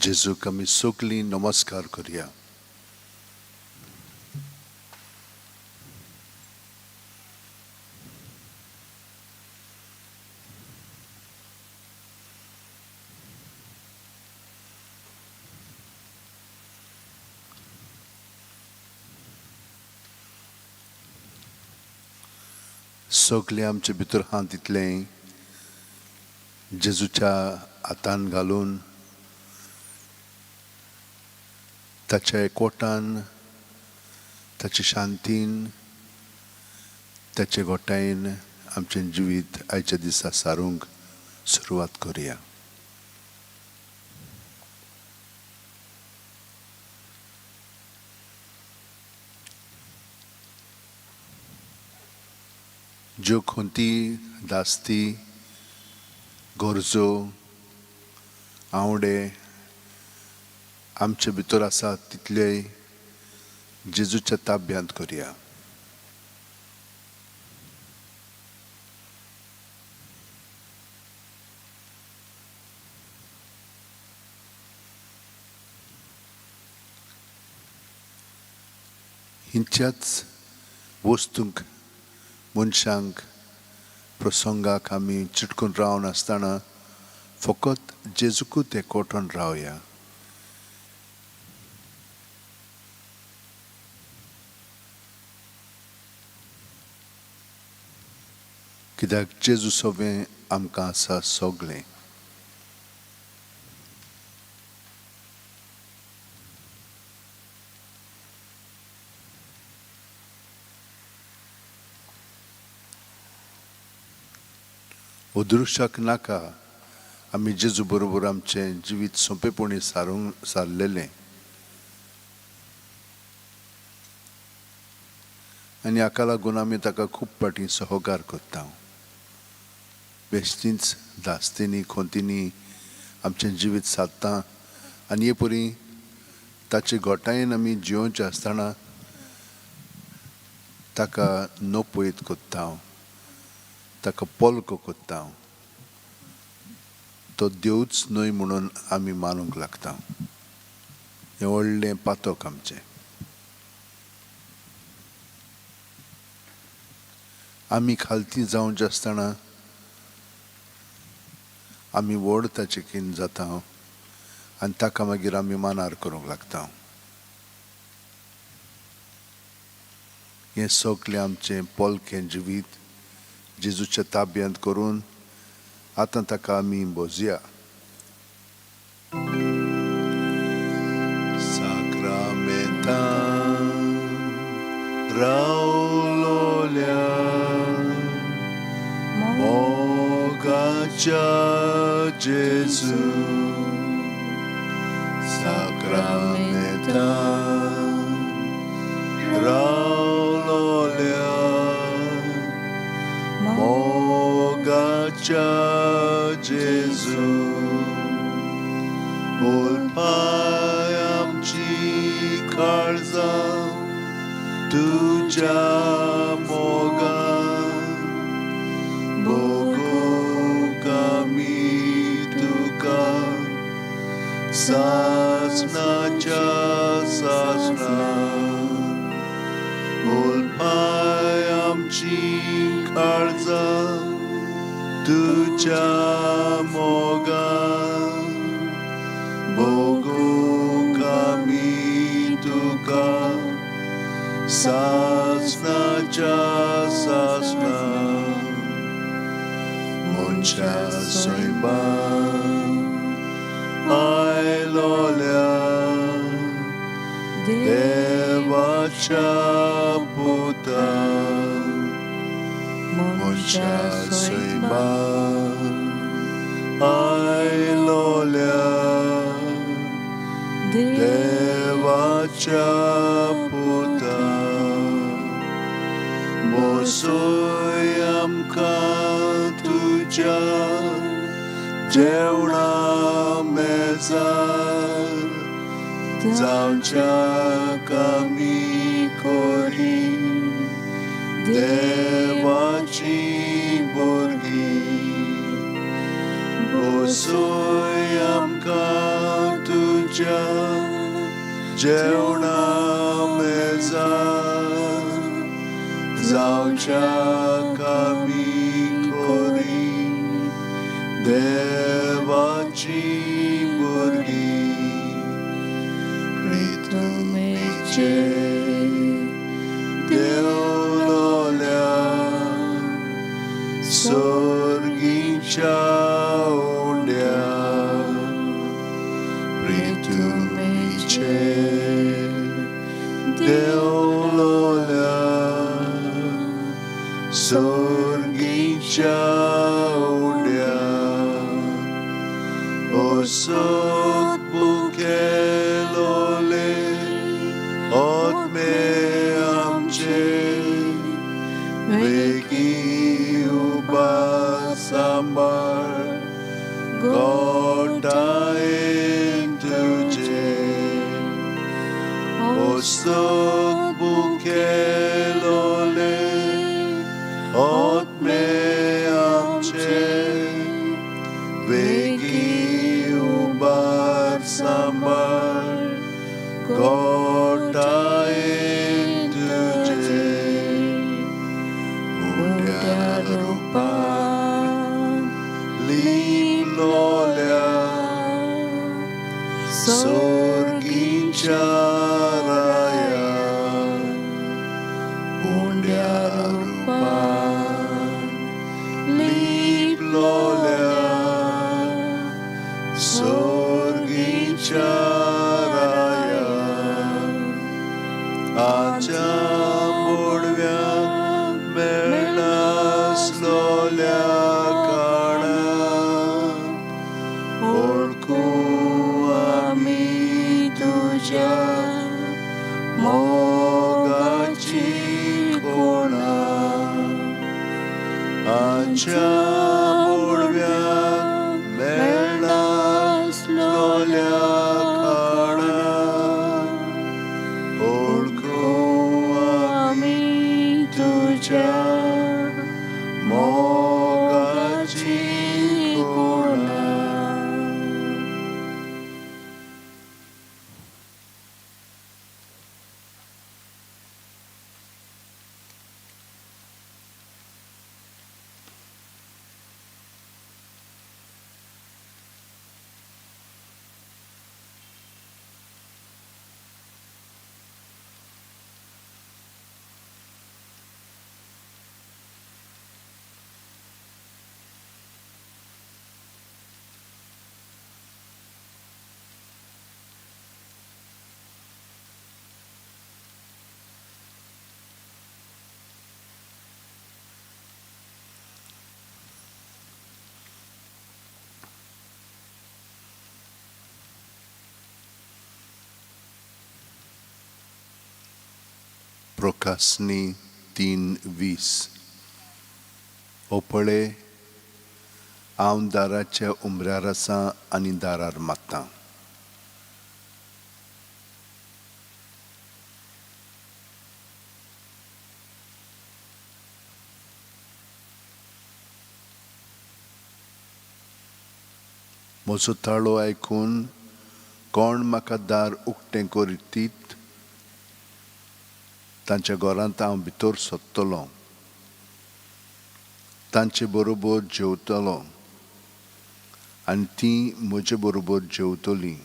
जेजूक आमी सगळीं नमस्कार करया. सगळें आमचे भितर आहा तितलें जेजूच्या हातान घालून ताच्या एकवटान, ताचे शांतीन, ताचे घोटायेन आमचें जिवीत आयच्या दिसा सारूंक सुरवात करुया. ज्यो खंती, दास्ती, गरजो, आंवडे आमचे भितर आसा तितलेय जेजूच्या ताब्यांत करया. हिंच्याच वस्तूंक, मनशांक, प्रसंगाक आमी चिटकून रावन आसतना फकत जेजूकूच एकवटून रावया. कित्याक जेजू सोबें आमकां आसा सगळें. अदृश्याक नाका आमी जेजू बरोबर आमचें जिवीत सोंपेपणी सारूंक सारलेलें आनी हाका लागून आमी ताका खूब फावटी सहकार करता. बेश्टींच दास्तींनी, खोंतींनी आमचें जिवीत सादता आनी हे परी ताचे घोटायेन आमी जियोवचें आसतना ताका नपयत करता, ताका पोलको करता. तो देवूच न्हय म्हणून आमी मानूंक लागता. हें व्हडलें पातक आमचें. आमी खालती जावचें आसतना आमी व्हड ताचे कीन जाता आनी ताका मागीर आमी मानार करूंक लागता. हें सगळें आमचें पोलकें जिवीत जेजूच्या ताब्यांत करून आतां ताका आमी बोजया. साक्रामेंतान रावलोल्या मोगाच्या जेजू, साक्रामेंतान रावलोल्या मोगाच्या जेजू, उलपाय आमची काळजां तुज्या मोगान, भोगूंक आमी तुका सासणाच्या सासणान. उलपाय आमची काळजां तुज्या मोगान, भोगूंक आमी तुका सासणाच्या सासणान. मनशा सैमान आयलोल्या देवाच्या पुता, मनशा सैमान आयलोल्या देवाच्या पुता, बसय आमकां तुज्या जेवणा मेजार, जावच्याक आमी कोरी देवाची भुरगीं. बसय आमकां तुज्या जेवणा मेजार जावच्याक आमी कोरी देवाची भुरगीं प्रितुमेचे देवलोल्या सोर्गीच्या उंड्या प्रितुमेचे देवलोल्या सोर्गीच्या उंड्या ओसोत बुकेलोले ओतमे आमचे वेगी उबा सांबाळ गोटायेन तुजे ओसोत बुकेलोले ओतमे आमचे वेगी उबार सांबाळ गोटायेन तुजे उंड्या रुपान लिपलोल्या सोर्गीच्या राया उंड्या रुपान लिपलोल्या सोर्गीच्या राया आच्या मोडव्या मेळनासलोल्या काळान ओळखूं आमी तुज्या मोगाची कोणा आच्या मोडव्या मेळनासलोल्या काळान ओळखूं आमी तुज्या मोगाची कोणा. प्रोकासनी 3:20. ओ पळे, हांव दाराच्या उमऱ्यार आसा आनी दारार मारतां. म्हजो ताळो आयकून कोण म्हाका दार उक्तें करीत तांच्या घरांत हांव भितर सोदतलो, तांचे बरोबर जेवतलो आनी तीं म्हजे बरोबर जेवतलीं.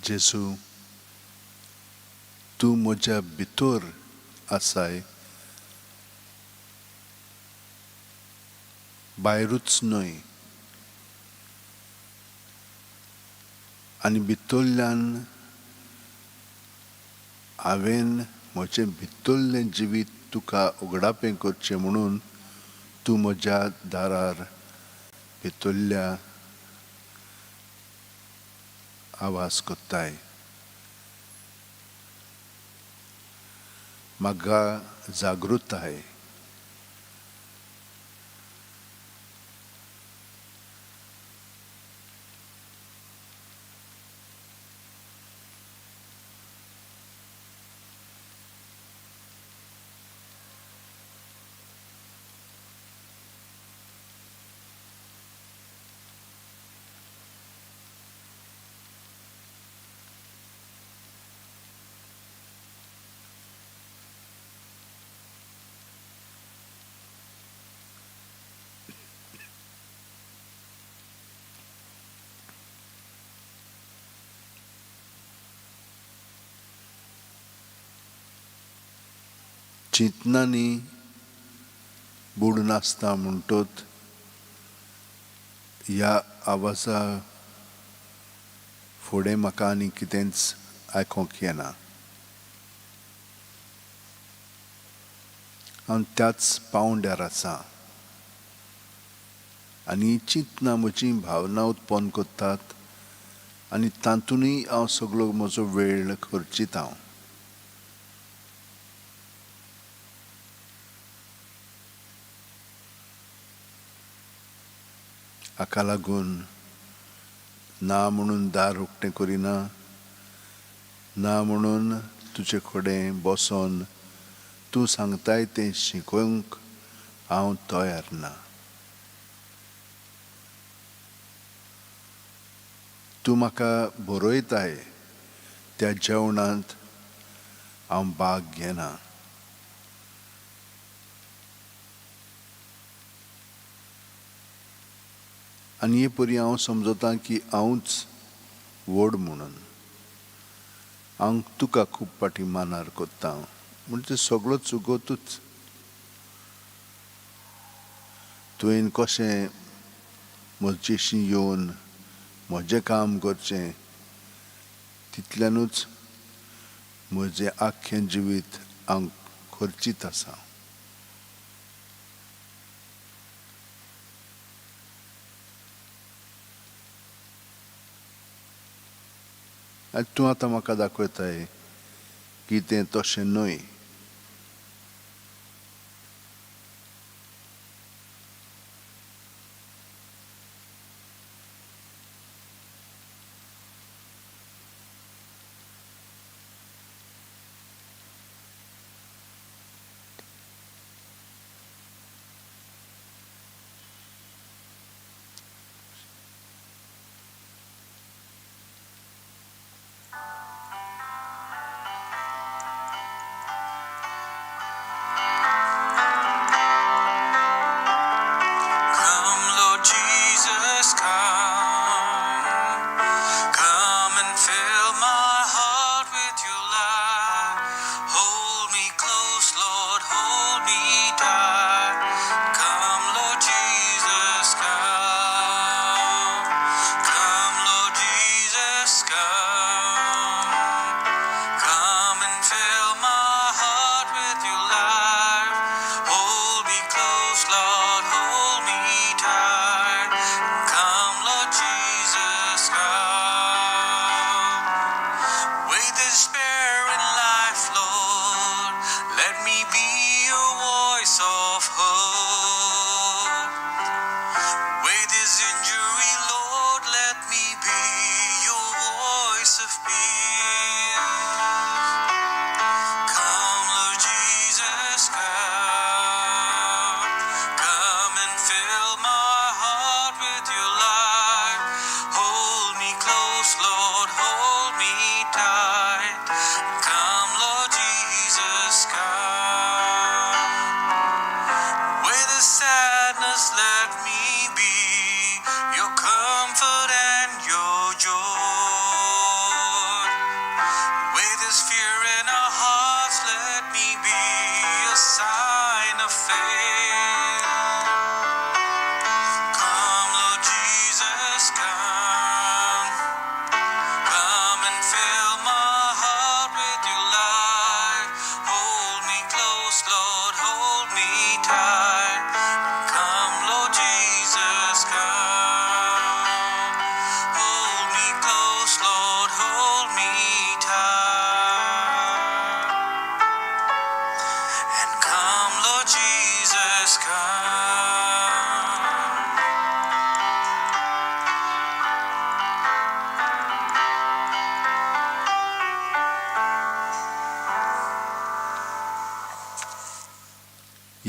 जेजू, तूं म्हज्या भितर आसाय, भायरूच न्हय, आनी भितरल्यान हांवें म्हजें भितरलें जिवीत तुका उगडापें करचें म्हणून तूं म्हज्या दारार भितरल्या आवाज करताय. म्हाका जागृताय. चिंतनांनी बुडून आसता म्हणटोत ह्या आवाजा फुडें म्हाका आनी कितेंच आयकूंक येना. हांव त्याच पावंड्यार आसा आनी चिंतनां म्हजी भावना उत्पन्न करतात आनी तातूंतय हांव सगळो म्हजो वेळ खर्चिता हांव. हाका लागून ना म्हणून दार उक्तें करिना, ना म्हणून तुजे कडेन बसोन तूं सांगताय तें शिकोवंक हांव तयार ना. तूं म्हाका बरयताय त्या जेवणांत हांव भाग घेना. आनी हे परी हांव समजता की हांवूच व्हड म्हणून हांव तुका खूब फाटी मानार करता म्हणजे सगळो चुकोतूच. तुवें कशें म्हजेशी येवन म्हजें काम करचें तितल्यानूच म्हजें आख्खें जिवीत हांव खर्चीत आसा. आनी तूं आतां म्हाका दाखयताय की तें तशें न्हय.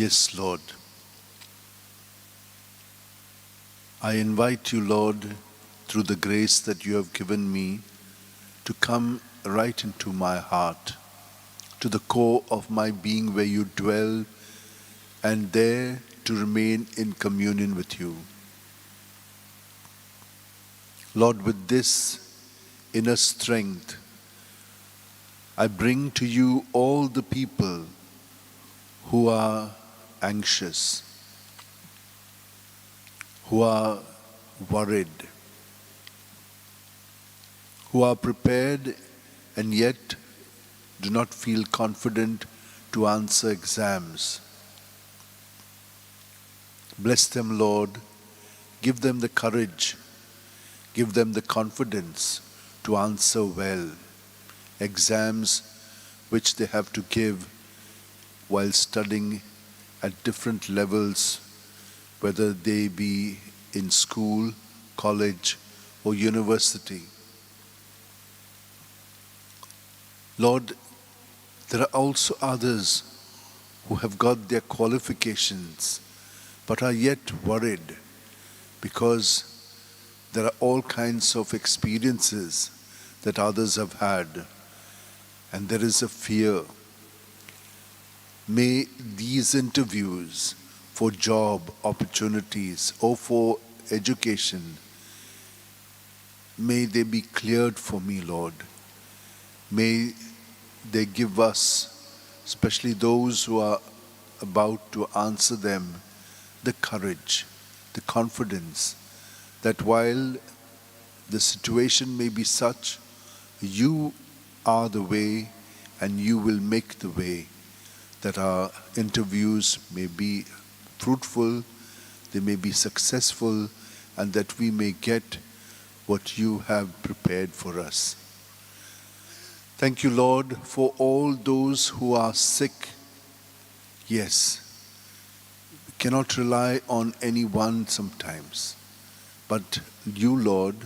Yes, Lord. I invite you, Lord, through the grace that you have given me, to come right into my heart, to the core of my being where you dwell, and there to remain in communion with you. Lord, with this inner strength, I bring to you all the people who are anxious, who are worried, who are prepared and yet do not feel confident to answer exams. Bless them, Lord. Give them the courage. Give them the confidence to answer well exams which they have to give while studying at different levels, whether they be in school, college, or university. Lord, there are also others who have got their qualifications but are yet worried because there are all kinds of experiences that others have had, and there is a fear. May these interviews for job opportunities or for education, may they be cleared for me, Lord. May they give us, especially those who are about to answer them, the courage, the confidence that while the situation may be such, you are the way and you will make the way, that our interviews may be fruitful, they may be successful, and that we may get what you have prepared for us. Thank you, Lord, for all those who are sick. Yes, we cannot rely on anyone sometimes, but you, Lord,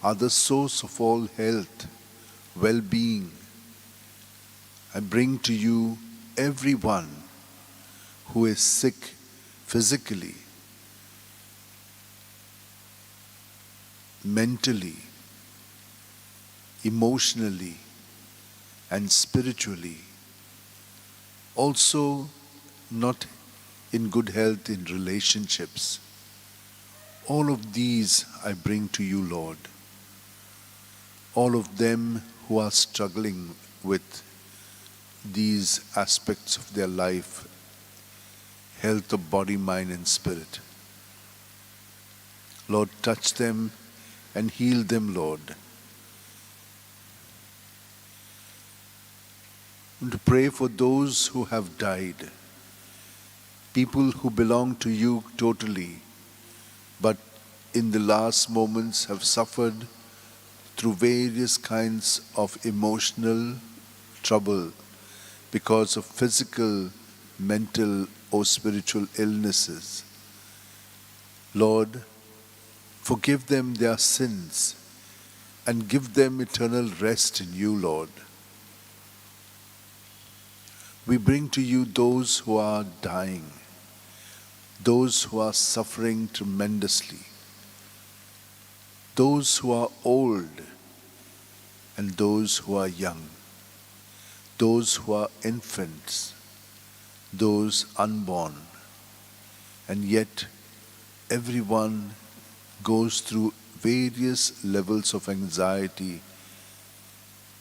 are the source of all health, well-being. I bring to you everyone who is sick physically, mentally, emotionally, and spiritually. Also not in good health in relationships. All of these I bring to you, Lord. All of them who are struggling with these aspects of their life, health of body, mind, and spirit. Lord, touch them and heal them, Lord. And to pray for those who have died, people who belong to you totally, but in the last moments have suffered through various kinds of emotional trouble because of physical, mental, or spiritual illnesses. Lord, forgive them their sins and give them eternal rest in you, Lord. We bring to you those who are dying, those who are suffering tremendously, those who are old and those who are young, those who are infants, those unborn, and yet everyone goes through various levels of anxiety.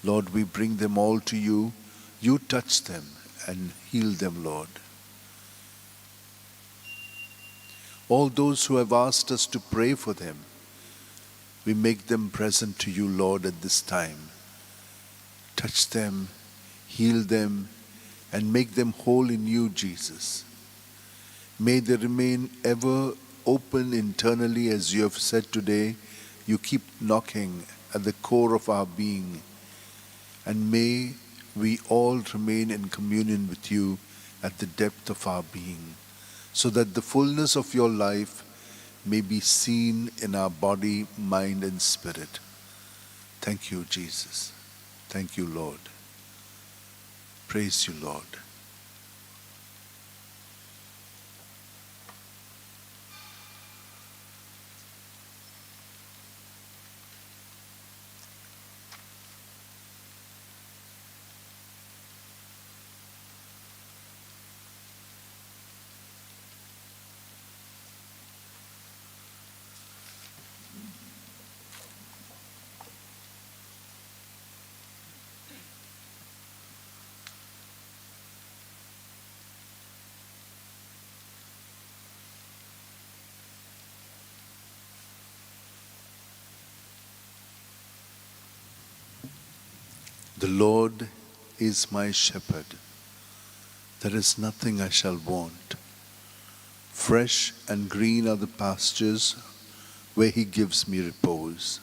Lord, we bring them all to you. You touch them and heal them, Lord. All those who have asked us to pray for them, we make them present to you, Lord, at this time. Touch them, heal them, and make them whole in you, Jesus. May they remain ever open internally, as you have said today. You keep knocking at the core of our being. And may we all remain in communion with you at the depth of our being, so that the fullness of your life may be seen in our body, mind, and spirit. Thank you, Jesus. Thank you, Lord. Praise you, Lord. The Lord is my shepherd, there is nothing I shall want. Fresh and green are the pastures where he gives me repose.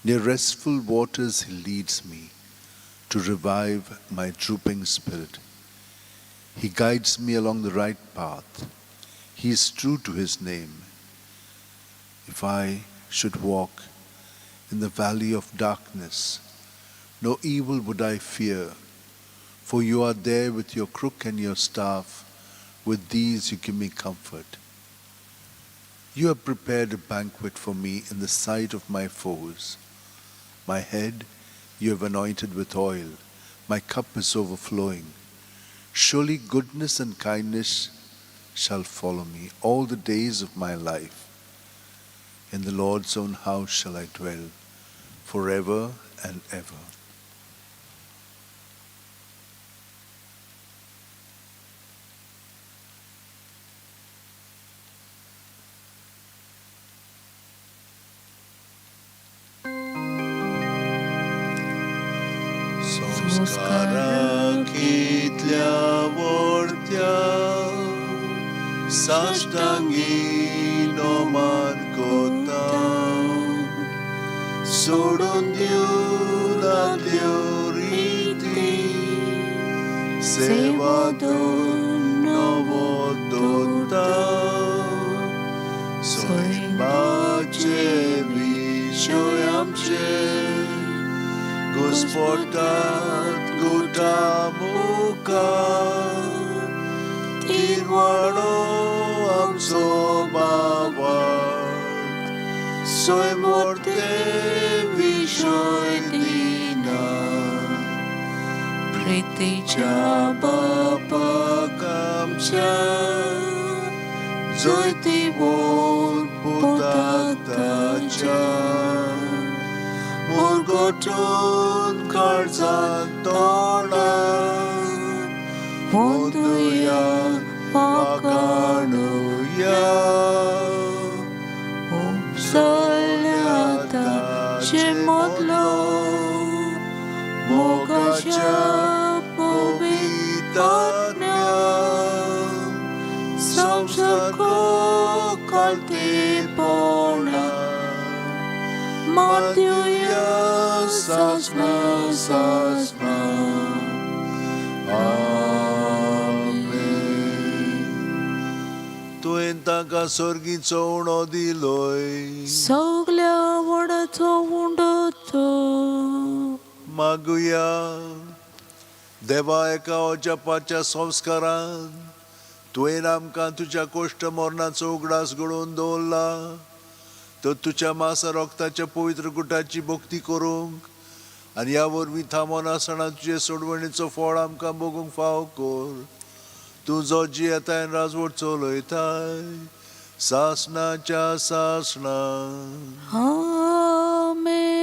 Near restful waters he leads me to revive my drooping spirit. He guides me along the right path. He is true to his name. If I should walk in the valley of darkness, no evil would I fear, for you are there with your crook and your staff. With these you give me comfort. You have prepared a banquet for me in the sight of my foes. My head you have anointed with oil, my cup is overflowing. Surely goodness and kindness shall follow me all the days of my life. In the Lord's own house shall I dwell forever and ever. संस्कारा कितल्या वर्त्या साष्टांगी नमन कोता सोडून दिवनातल्यो रिती सेवा नवो दोता सैमाचे विशय आमचे घुस्पटात गुटा मुखार तिरवाडो आमचो बाबात स्वयंवर्ते विशय दिना प्रितीच्या बापाक आमच्या जयती बोल पुताक ताच्या मुरगोटून काळजात तोंडा वंदुया वाखाणुया उपसल्या ताचे मदलो मोगाच्या पवित्र आत्म्या संवसार कळतेपणा मातुया सासना सासना. आमेन. तुवें तांकां सर्गीचो उणो दिलोय सगल्या वडाचो उंडो तो मागुया. देवा, एका अजापाच्या संस्कारान तुवें आमकां तुज्या कोश्ट मरणाचो उगडास घडोवन दवरला, तर तुज्या मासा रोगताच्या पवित्र गुटाची भक्ती करूंक आनी ह्या वरवीं थांबोन आसतना तुजे सोडवणीचो फळ आमकां भोगूंक फाव कर. तूं जो जियेताय राजवट चलयताय सासणाच्या सासणा. आमेन.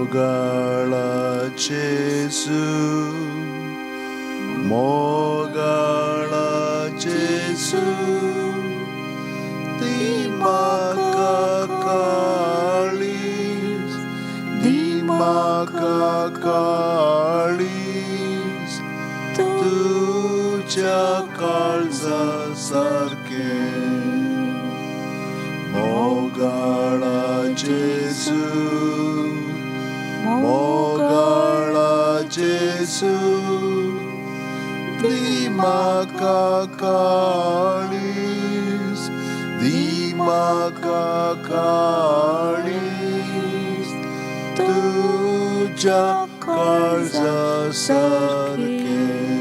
मोगाळा जेजू, मोगाळा जेजू, दी म्हाका काळीज, दी म्हाका काळीज तुज्या काळजा सारकें. मोगाळा जेजू, मोगाळा जेजू, दी म्हाका काळीज, दी म्हाका काळीज तुज्या काळजा सारकें.